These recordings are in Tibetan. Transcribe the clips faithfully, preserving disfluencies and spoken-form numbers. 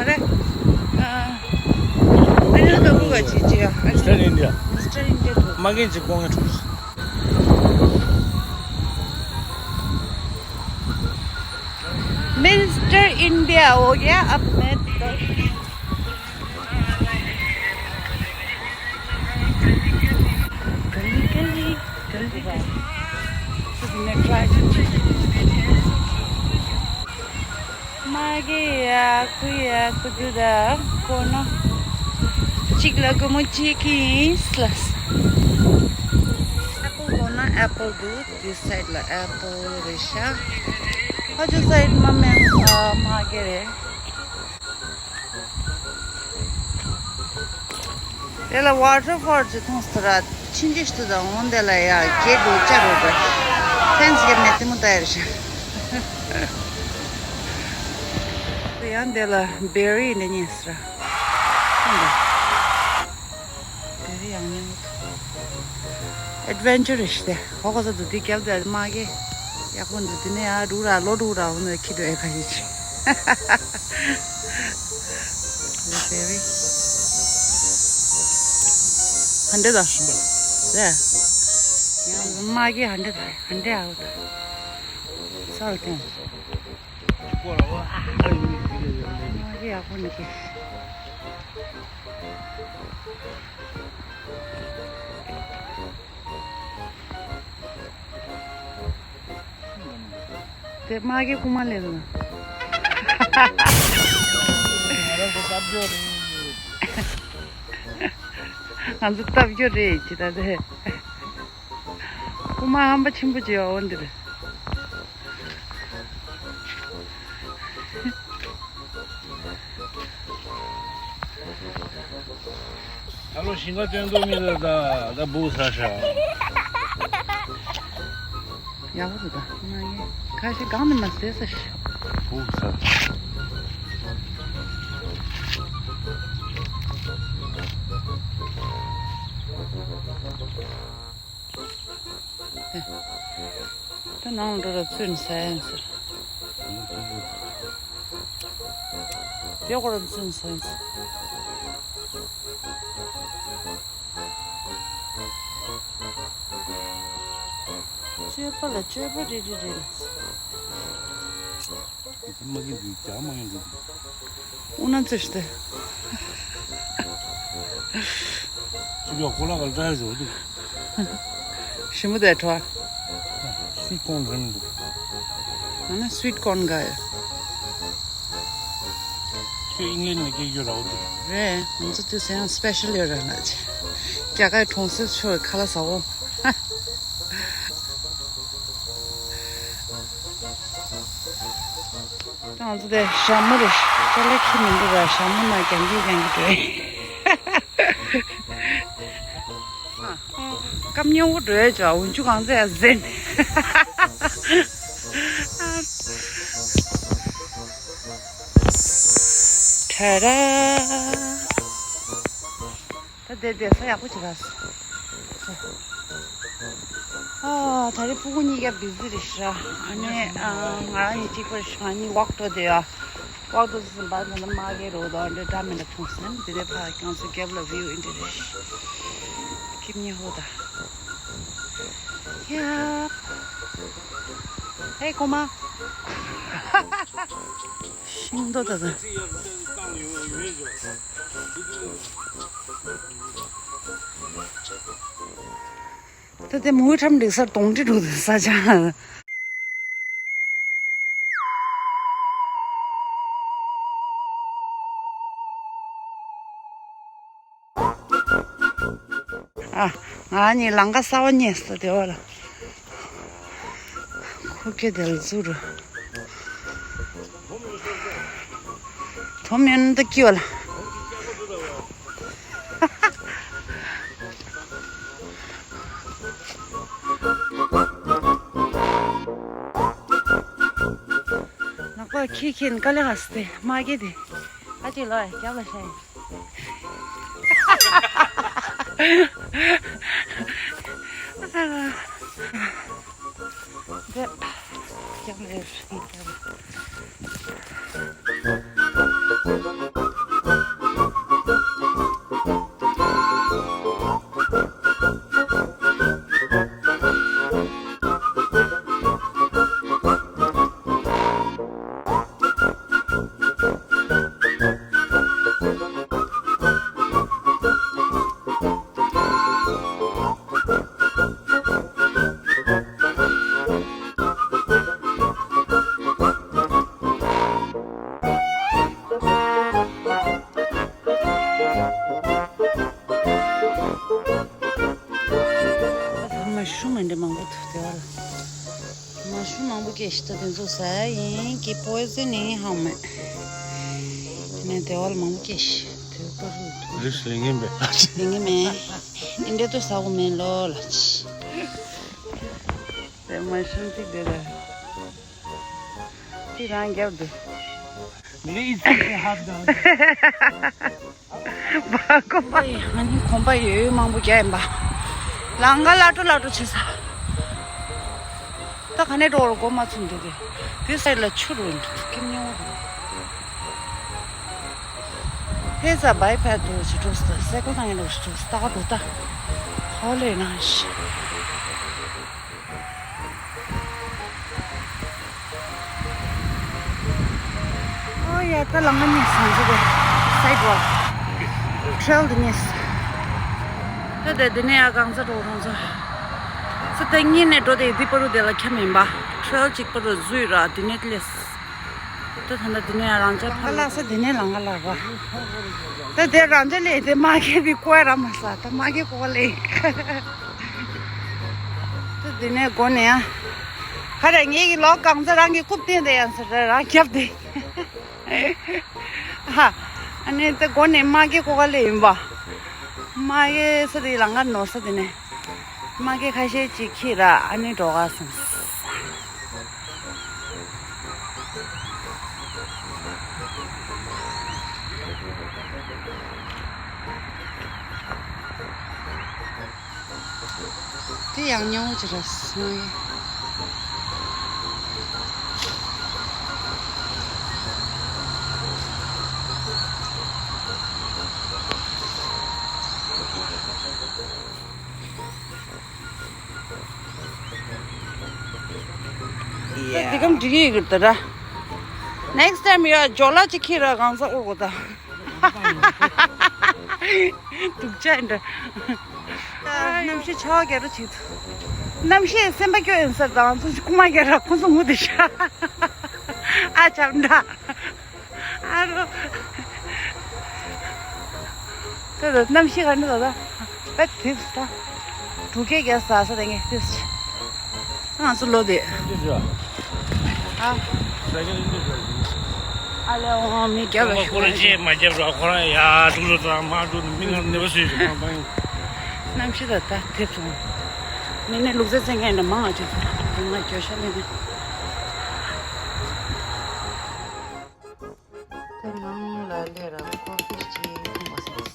अरे, अ, अनिल कपूर का चीज है। Mister India. Mister India को। मगे जी कौन है? मिस्टर इंडिया हो गया अब मैं तो। गली, गली, गली, गली। Mage aku ya kudu da kono. Chik la kumu chik is las. Apple kono apple du. This side la apple resha. Aju side ma men mage re. དེ་ལ་ཝ་ཊར་ཕོལ་ཅིག་མཐོང་སོང་ར། ཕྱིན་ཅི་ཞིག་ཏུ་དང་འོང་དེ་ལ་ཡ་གེ་འགྲོ་ཅ་རོ་ར། ཕན་སི་གེ་མེད་དེ་མོ་ད་ཡར་ཤ། དེ་ཡང་དེ་ལ་བེ་རི་ནས་རྙེད་སོང་ར། བེ་རི་ཡང་རྙེད་མི་ཐུབ། ཨེཌ་ཝེན་ཅར་རེད་ཤག་དེ། ཧོ་ཁོ་ས་དུ་དེ་རྒྱབ་དེ་མ་གེ་ཡག་པོ་འདུག་དེ་ནས་ཡར་འགྲོ་ར་ལོ་འགྲོ་ར་འོ་ན་ཁྱི་འགྲོ་ཡ་ཁ་ཤས་ཅིག་ཧན་ཌེ་ཌ་ཨ། རེད། ཡང་མ་གི་ཧན་ཌེ་ཌ་ཧན་ཌེ་ཌ་ཨའུ་ཊ། སལ་ཐེན། མ་གི་ཡག་པོ་འདུག་གི། དེ་མ་གི་ཁུག་མ་ལེན་ལ། ང་ཚོ་སྟབས་སྐྱོ་རེད་ཅི་ད་དེ། ཁུག་མ་ཧམ་པ་ཆེན་པོ་བྱེད་འོ་འདིར། ད་ལོ་ཞིང་ཁ་སྟོན་ཐོག་མི་ལ་ད་ད་བུ་ས་ཤ། ཡག་པོ་འདུག་ད་ང་ཡི་ཁ་ཤས་གང་ནས་མ་ཟས་ས་ཤ། བུ་ས། ད་ནང་འགྲོ་ར་ཚུན་ཟ་ཡིན་ཟེར། དེ་ཁོ་ར་ཚུན་ཟ་ཡིན་ཟེར། སྤྱོད་པ་ལ་སྤྱོད་པ་རེ་རེ་རེ་ལ། མ་གི་འདུག་ཅག་མ་གི་འདུག་དབུ་ན་ཚེ་སྟེ། ཅི་ཡོད་ཁོ་ལ་ག་ལ་ཡོད་འདུག་ཞི་མོ་དེ་ཁྲོ། སུའིཊ་ཀོན་རེད་མི་འདུག་ང་ན་སུའིཊ་ཀོན་ག་ཡོད། ཁྱོད་ཨིང་ལན་ནས་སྐད་ཡོད་ར་འོ་དེ། རེད། ང་ཚོ་དུས་སེང་སྤེ་ཤལ་ཡོད་ར་ལ་ཅི། རྒྱ་གར་གྲོང་གསེབ་ཆོས་ཁ་ལ་ཟ་འོ། ང་ཚོ་དེ་ཞྭ་མོ་རེད། ཅ་ལག་ཁྱི་མི་འདུག་ག་ཞྭ་མོ་ན་རྒྱང་གི་རྒྱང་གི་འགྲོ། སྐམ་ཉེ་བོ་འགྲོ་ཡ་ཅག་འུན་ཆུ་གང་ཚད་ཟིན། ཁྲ་ར། ད་བསྡད་བསྡད་ས་ཡག་པོ་ཅིག་རག་སོང་། ཨ། ད་རེས་སྤུ་གུ་གཉིས་ཀ་བི་ཟི་རེད་ཤག་ཨ་ནི་ཨ། ང་རང་གཉིས་གཅིག་པུ་རེད་ཤག་ང་གཉིས་ཝོག་འགྲོ་བསྡད་ཡོད། ཝོག་འགྲོ་ཟིན་པ་ད་ནི་མ་གི་རོ་དང་འདྲ་འདྲ་མི་འདྲ་མཐོང་སོང་། དེ་ནས་ཕར་ཁྱོད་ཚོ་རྒྱབ་ལ་བིའུ་ཨེ་འདྲ་རེད་ཤག་ཁྱི་མི་ཧོ་ད། ཡ། ཧེ་གོ་མ། ཤིང་རྡོ་ད་ད། ད་དེ་མུའུ་ཁྲམ་འགྲིག་སར་དོང་ཁྲི་འགྲོ་དུ་ས་ཆ། ཨ། ང་གཉིས་ལང་ཀ་གསར་པ་རྙེད་སོང་དེ་བ་ལ། ཁུ་ཁེ་དེ་ལ་བཙུགས་རུ། དོམ་ཡོད་ན་ད་ཀི་བ་ལ། ནག་པ་ཁྱི་ཁྱི་ནི་དཀའ་ལས་ཁག་སྟེ་མ་སྐྱེས་ཏེ། ཨ་ཅེ་ལོ་རྒྱབ་ལ་ཤ་ཡིན། འདི་རྒྱབ་ལ་ཡོད་རེད། རྒྱབ་ལ། ཤི་ཏོ་དེ་ཚོ་ཟ་ཡིན་གྱི་པོ་ཨི་ཛན་ཡིན་ཧ་མ། ནས་དེ་བ་ལ་མང་པོ་སྐྱེས་ཤི་དེ་པར་རིགས་ལེན་གྱིན་པས། ལེན་གྱི་མེད། འདི་འདྲ་དུ་ཟ་གོ་མེད་ལོ་ལ་ཅི། དེ་མ་ཤུན་ཏིག་དེ་ལ་ཏི་རང་རྒྱབ་དུ། ལིས་ཧབ་དང་། བ་གོ་པ་ཡི་ང་ནི་གོམ་པ་ཡོད་ཡོད་མང་པོ་རྒྱག་ཡིན་པ། ལང་ཀ་ལ་ཏོ་ལ་ཏོ་བྱེད་ས། ད་ག་ནས་འགྲོ་རུ་གོ་མ་ཚུན་དེ་དེ། དེ་སའི་ལ་ཆུ་རུ་འདུག་ཀི་མཉེ་བོ་རུ། ཧེ་ས་བའི་ཕད་དུ་ཞིག་འགྲོ་ས་སའི་ཀོ་ཐང་ཡིན་རུ་ཞིག་འགྲོ་ས་ད་ག་འགྲོ་ད། ཧོ་ལེ་ན་ཤི། ཨོ་ཡ་ད་ལང་ང་ནི་སང་ཟེར་དེ་སའི་ཌི་ཝོག་ཊེལ་དེ་ནི། ད་དེ་དེ་ནས་ཡ་གང་ས་འགྲོ་རུང་ཚོ། ས་ད་གཉིས་ནས་འགྲོ་དེ་དེ་པ་རུ་དེ་ལ་ཁྱམས་ཡིན་པ། ཊེལ་གཅིག་པ་རུ་བཟོས་ར་དེ་ནས་ལས། ད་ད་ད་དེ་ནས་ཡ་རང་ཅག་ཕ་ལ་ས་དེ་ནས་ལང་ང་ལ་ར། ད་དེ་རང་ཅག་ལས་དེ་མ་ཁེ་བི་ཀོ་ཡ་ར་མ་ས་ད་མ་ཁེ་ཀོ་ལེ། ད་དེ་ནས་སྒོ་ནས་ཡ། ཁ་ར་ངེད་ཀྱི་ལོག་གང་ས་རང་གི་རྐུབ་སྟེང་དེ་ཡང་ས་ར་རང་ཁྱབ་དེ། ཧ། ཨ་ནི་ད་སྒོ་ནས་མ་གི་ཀོ་ཀ་ལེ་ཡིན་པ། མ་གི་ས་དེ་ལང་ཀ་ནོར་ས་དེ་ནས། མ་གི་ཁ་ཤས་ཅིག་ཁྱེར་ར་ཨ་ནི་འགྲོ་ག་སོང་། དེ་ཡང་ཉོ་ཅི་ར་སོང་ཡ། ད་འདི་གམ་འགྲིག་གི་ཡོད་ད་ར། Next time ཡ་ཇོ་ལ་ཅིག་ཁྱེར་ར་གང་ས་ཨོ་གོ་ད། སྡུག་ཅག་འདྲ། གནམ་གཤིས་ཆར་པ་རྒྱག་རོགས་བྱེད་ཐུབ། གནམ་གཤིས་སེམས་པ་སྐྱོ་ཡིན་ས་དང་ཚོ་ཅིག་རྐུ་མ་རྒྱག་ར་ཁོ་ཚོ་ངུ་དེ་ཤ། ཨ་ཆབ་འདྲ། ཨ་རོ། ད་ད་གནམ་གཤིས་ག་འདྲ་ད་ད། པད་དིབ་ས། འབྲུག་སྐད་རྒྱག་ས་ས་དེ་ངས་དིབ་ས། ང་ཚོ་ལོ་དེ། ཨ། ཨ་ལེ་འོང་མི་རྒྱབ་ལ་ཁོ་རང་ཅེས་མ་རྒྱབ་ར་ཁོ་རང་ཡ་འགྲུག་ར་དང་མ་འགྲུག་མི་ང་ནེ་བ་སུས་མ་པང་། གནམ་གཤིས་ད་ད་དེ་ཚོ། མི་ནི་ལུག་རྫི་རྩེད་མཁན་འདྲ་མང་ང་ཅེས་ཚོ་ང་གྱོད་ཤ་ལེ་ནི། དེ་ནང་ལ་ལས་ར་ཀོ་ཕི་ཅིག་འཐུང་བ་སོང་།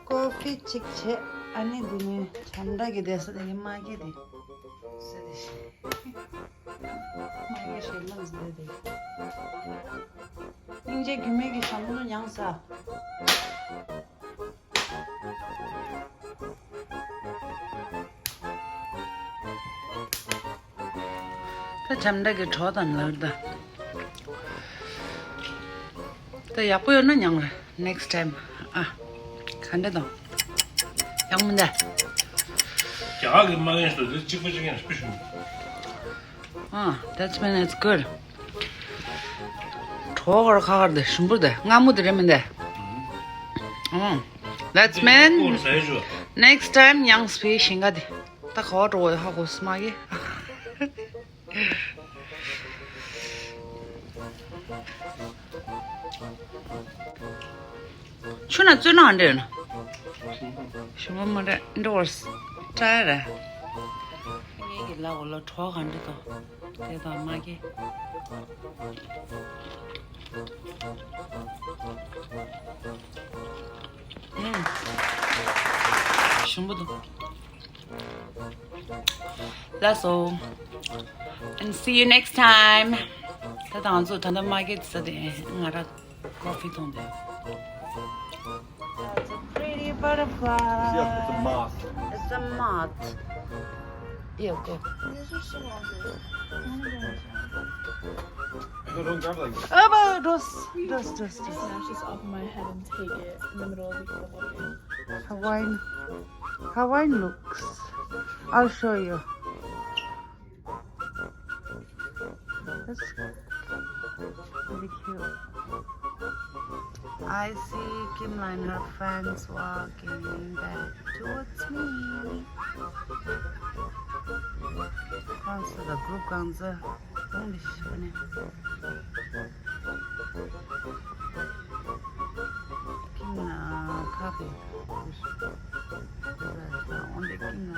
ཀོ་ཕི་ཅིག་བྱས་ཨ་ནི་འདི་ནས་ཁྱམས་འདྲ་གི་བསྡད་ས་དེ་གི་མ་གི་དེ་སུ་དེ་ཤི། མ་གི་ཞེ་ལམ་ཟི་དེ་དེ་སྙིང་རྗེ་རྒྱུ་མེད་ཀྱི་ཞྭ་མོ་ལོ་མྱངས་ས། ད་ཁྱམས་འདྲ་གི་གྲོགས་དང་ལར་ད། ད་ཡག་པོ་ཡོད་ན་མྱངས་རེད། Next time ཨ། ག་འདྲ་དང་། ཡག་མི་འདྲ། རྒྱ་གར་གི་མ་ངན་སོ་དེ་གཅིག་པ་གཅིག་ཡང་སྤུ་ཞུ། ཨ། That's when it's good. གྲོགས་ཁར་ཁ་ཁར་དེ་ཞིམ་པོ་དེ་མངར་མོ་དེ་རེད་མི་འདུག་ཨ། That's man. Next time མྱངས་པའི་ཞིང་ཁ་དེ། ད་ག་བ་འགྲོ་བ་ཧ་གོ་སི་མ་གི། ཆུ་ན་བཙོས་ན་འདྲེ་ཡོད་ན། ཞིམ་པོ་མ་རེད་འགྲོ་བར་སྐྲ་ར། ངེད་ཀྱི་ལ་འོ་ལ་གྲོགས་ག་འདྲ་དང་། དེ་དང་མ་གི། ཞིམ་པོ་འདུག་ལགས་སོ། And see you next time. ད་ལྟ་ང་ཚོ་ད་ལྟ་མ་གི་ས་དེ་ང་ར་ཀོ་ཕི་འཐུང་དེ། That's a pretty butterfly. Yeah, it's a moth. It's a moth. Yeah, go. These are so awesome. No, don't grab like this. Oh, but those, those, those, those. Snatch this off my head and take it in the middle of the open. Hawaiian, Hawaiian looks. I'll show you. That's really cute. I see Kimla and her friends walking back towards me. ཁོང་ཚོ་ལ་གུ་གང་ཚ་གཏོང་ལི་ཤི་ནས། ཀིང་ན་ཁ་གི་འོན་ཏེ་ཀིང་ན།